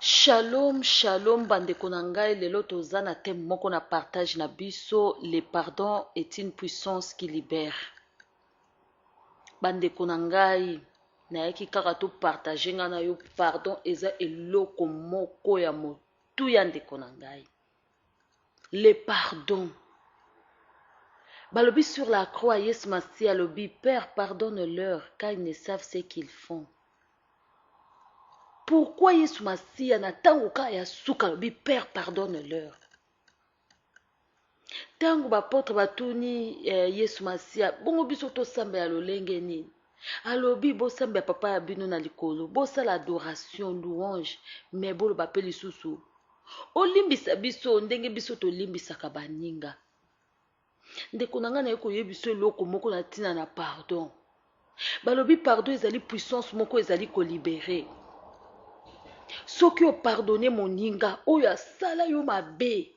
Shalom shalom ba ndeko na ngai lelo toza na thème moko na partage na biso le pardon est une puissance qui libère ba ndeko na ngai nayaki kaka to partage ngai na yo pardon eza eloko moko ya motuya ndeko na ngai le pardon balobi sur la croix yesu masiya alobi père pardonne leur car ils ne savent ce qu'ils font Pourquoi Yesu Masiya na tango kaka ya suka alobi Père pardonne leur? Tango ba apotre batuni eh, Yesu Masiya, bongo biso tosambela lolenge nini? Alobi bosambela papa ya bino na likolo, bosala adoration, louange, mais boloba pe lisusu olimbisa biso ndenge biso tolimbisaka baninga. Ndeko na ngai naye koyebisa eloko moko na ntina na pardon. Balobi pardon ezali puissance moko ezali kolibere. Soki opardone moninga oyo asala yo mabe,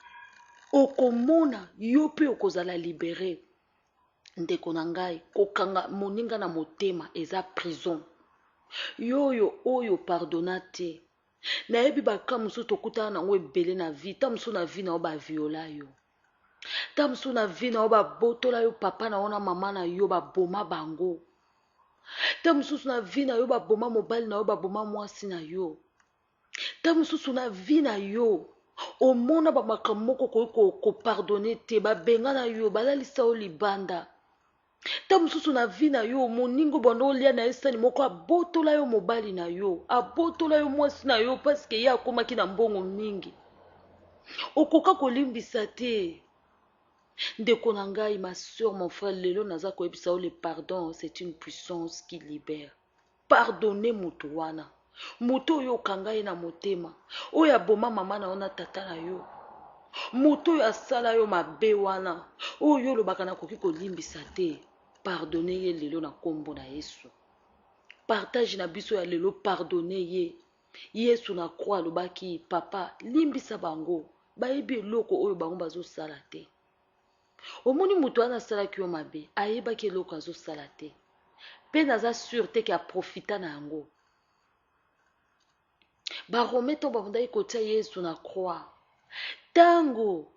okomona yo mpe okozala libere. Ndeko na ngai, kokanga moninga na motema eza prison. Yo oyo oyo pardona te, nayebi ba cas mosusu tokutana na yango ebele na vie, ta mosusu na vie na yo ba viola yo. Ta mosusu na vie na yo babotola yo papa na yo na mama na yo baboma bango. Ta mosusu na vie na yo baboma mobali na yo baboma mwasi na yo. Ta mosusu na vie na yo omona bamakambo moko okoki kopardone te, babengana yo, balalisa yo libanda. Ta mosusu na vie na yo moninga obanda olia na ye sani moko abotola yo mobali na yo abotola yo mwasi na yo parceke ye akomaki na mbongo mingi okoka kolimbisa te ndeko na ngai ma soeur mon frère lelo naza koyebisa yo le pardon c'est une puissance qui libère Pardonner mutu wana. Moto oyo okanga ye na motema, oyo aboma mama na yo na tata na yo, moto oyo asala yo mabe wana, oyo yo olobaka nakoki kolimbisa te, pardonner ye lelo na kombo na Yesu. Partage na biso ya lelo, pardonner ye. Yesu na croix alobaki, papa, limbisa bango, bayebi eloko oyo bango bazosala te. Omoni mutu wana asalaki yo mabe ayebaki eloko azosala te pe naza sur te ke a profita na yango. Ba romain tango babandaki kotia Yesu na croix tango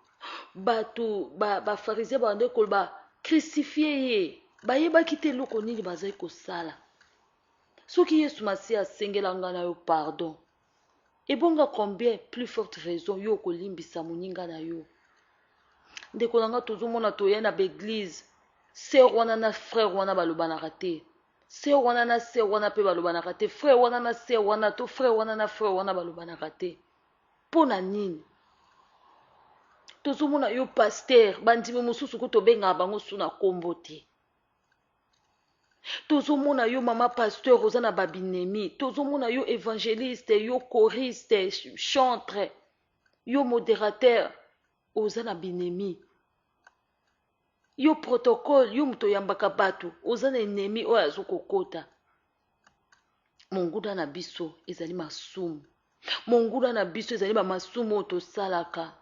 batu ba, ba pharisien babandaki koloba crucifie ye bayebaki te eloko nini bazali kosala. Soki Yesu Masiya asengela nga na yo pardon Ebonga combien plus forte raison yo okolimbisa moninga na yo. Ndeko na nga tozomona toya na ba eglise sœur wana na frère wana balobanaka te. Sœur wana na sœur wana pe balobanaka te. Frère wana na sœur wana to frère wana na frère wana balobanaka te. Mpo na nini? Tozomona yo pasteur bandimi mosusu kutu obengaka bango su na kombo te. Tozomona yo mama pasteur oza na ba binemi, tozomona yo evangeliste, yo choriste, chantre, yo moderateur oza na binemi. Yo protocole, yo moto oyambaka bato, oza na ennemi oyo azo kokota. Monguna na biso ezali masumu. Monguna na biso ezali ba masumu oyo tosalaka.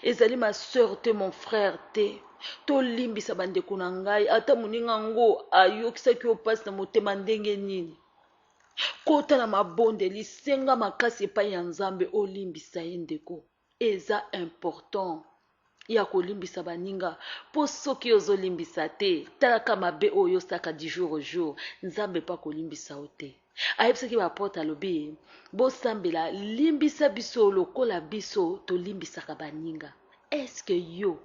Ezali ma sœur te mon frère te. Tolimbisa bandeko na ngai ata moninga yango ayokisaki yo mpasi na motema ndenge nini. Kota na mabondeli, senga makasi epai ya Nzambe olimbisa ye ndeko. Eza important ya kolimbisa baninga po soki ozolimbisa te talaka mabe oyo osaka du jour au jour nzambe pe akolimbisa yo te ayebisaki ba apotre alobi bosambela limbisa biso lokola biso tolimbisaka baninga est ce que yo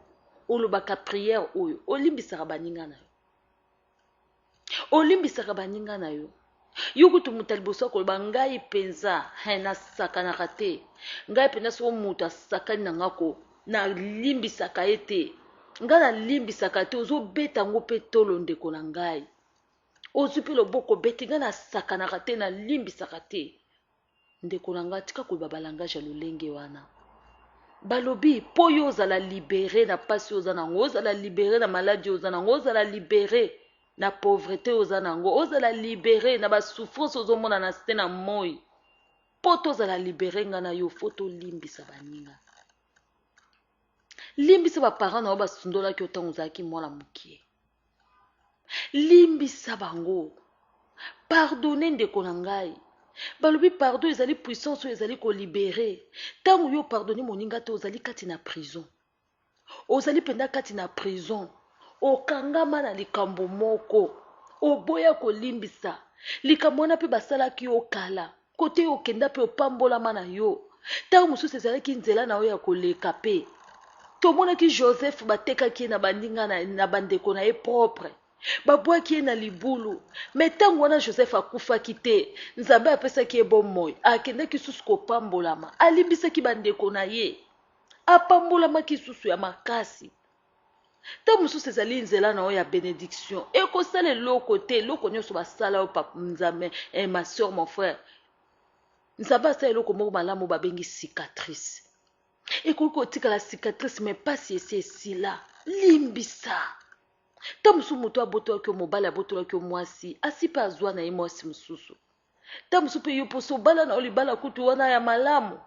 olobaka prière oyo olimbisaka baninga na yo Olimbisaka baninga na yo? Yo kutu moto ya liboso akoloba ngai mpenza he nasakanaka te. Ngai mpenza soko moto asakani na nga ko nalimbisaka ye te. Ngai nalimbisaka te ozobeta yango mpe tolo ndeko na ngai. Ozwi mpe loboko obeti ngai nasakanaka te nalimbisaka te. Ndeko na nga tika koloba ba langage ya lolenge wana. Balobi po yo ozala libere na pasi oza na yango, ozala libere na maladi oza na yango, ozala libere na pauvrete oza na yango, ozala libere na ba souffrance ozomona na se na moi. Po tozala libere nga na yo faut tolimbisa baninga. Limbisa ba parents na yo basundolaki yo ntango ozalaki mwana mokie. Limbisa bango. Pardonne ndeko na ngai. Balobi pardon ezali puissance oyo ezali kolibere. Ntango yo pardonne moninga te, ozali kati na prison. Ozali mpenza kati na prison, okangama na likambo moko, oboya kolimbisa likambo wana mpe basalaki yo kala kote yo okenda mpe opambolama na yo. Ntango mosusu ezalaki nzela na yo ya koleka. Mpe tomonaki Joseph, batekaki ye na baninga na bandeko na ye propre, babwaki ye na libulu. Mais ntango wana Joseph akufaki te, Nzambe apesaki ye bomoi, akendaki susu kopambolama, alimbisaki bandeko na ye, apambolamaki susu ya makasi. Ntango mosusu ezali nzela na yo ya bénédiction. Ekosala eloko te, eloko nyonso basala yo. Papa Nzambe, ma soeur, mon frère, Nzambe asala eloko moko malamu babengi cicatrice. Ekoki kotikala cicatrice, mais mpasi esi esila. Limbisa. Ntango mosusu moto abotolaki yo mobali, abotolaki yo mwasi, asi mpe azwa na ye mwasi mosusu. Ntango mosusu mpe yo poso obala na yo libala kutu wana ya malamu.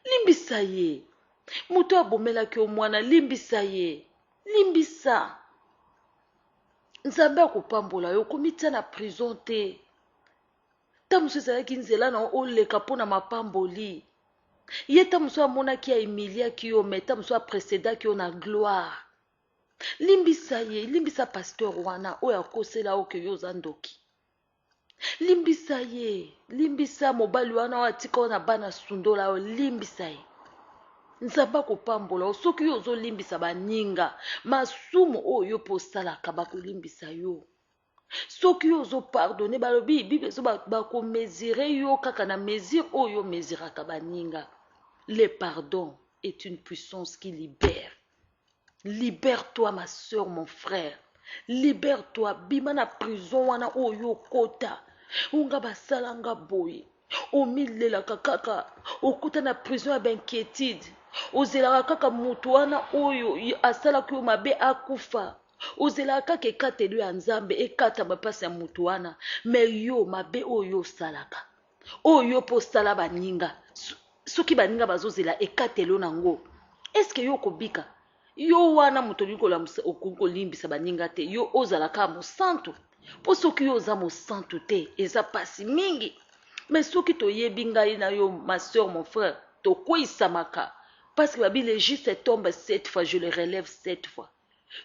Limbisa ye. Moto abomelaki yo mwana, limbisa ye, limbisa. Nzambe akopambola yo. Okomitia na prison te. Ntango mosusu ezalaki nzela na yo oleka mpo na mapamboli. Ye ntango mosusu amonaki, ahumiliaki yo, mais ntango mosusu aprécédaki yo na gloire. Limbisa ye. Limbisa pasteur wana oyo akosela yo ke yo oza ndoki. Limbisa ye. Limbisa mobali wana oyo atika oyo na bana, sundola yo. Limbisa ye, Nzambe akopambola yo. Soki yo ozolimbisa baninga masumu oyo yo mpo osalaka, bakolimbisa yo. Soki yo ozopardonner, balobi Bible ezo bakomesurer yo kaka na mesure oyo omesuraka baninga. Le pardon est une puissance qui libère. Libère-toi, ma soeur, mon frère, libère-toi. Bima na prison wana oyo okota. Onga basalanga boye, omilelaka kaka, okota na prison ya bainquiétude. Ozelaka kaka moto wana oyo asalaki yo mabe akufa, ozelaka kaka ekateli ya Nzambe ekatama mpasi ya moto wana. Mais yo, mabe oyo osalaka, oyo yo mpo osala baninga, soki baninga bazozela ekateli nango, est-ce yo okobika? Yo wana moto okoki kolimbisa baninga te, yo ozala kaka mosantu? Mpo soki yo oza mosantu te, eza mpasi mingi. Mais soki toyebi ngai na yo, ma soeur, mon frère, tokweyisamaka, parce que babi: "Le juste tombe sept fois, je le relève sept fois."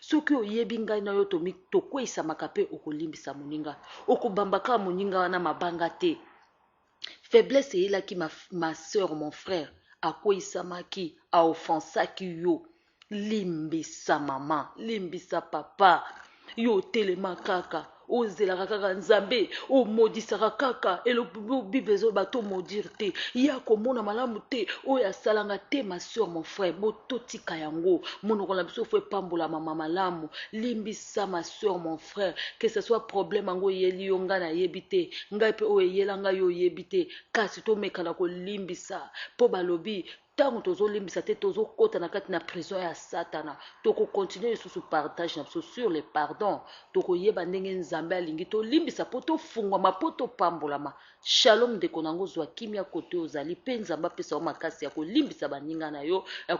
Soki oyebi ngai na yo tokweyisamaka mpe okolimbisa moninga, okobamba kaka moninga wana mabanga te. Faiblesse eyelaki ma soeur, mon frère, akweyisamaki, aoffensaki yo. Limbisa mama, limbisa papa. Yo otelema kaka, ozelaka kaka Nzambe, omodisaka kaka. Bible ezoloba tomaudire te. Ya komona malamu te oyo asalanga te. Ma soeur, mon frère, bototika yango. Monoko na biso faut epambola mama malamu. Limbisa, ma soeur, mon frère, que ce soit problème yango eyeli yo, ngai nayebi te, ngai mpe oyo eyela ngai, yo oyebi te, kasi tomekana kolimbisa. Mpo balobi ntango tozolimbisa te, tozokɔta na kati na prison ya Satana. Tokocontinuer lisusu partage na biso sur le pardon. Tokoyeba ndenge Nzambe alingi tolimbisa mpo tofungwama, mpo topambolama. Shalom, ndeko nango. Zwa kimia kote ozali, mpe Nzambe apesa yo makasi ya kolimbisa baninga na yo ya.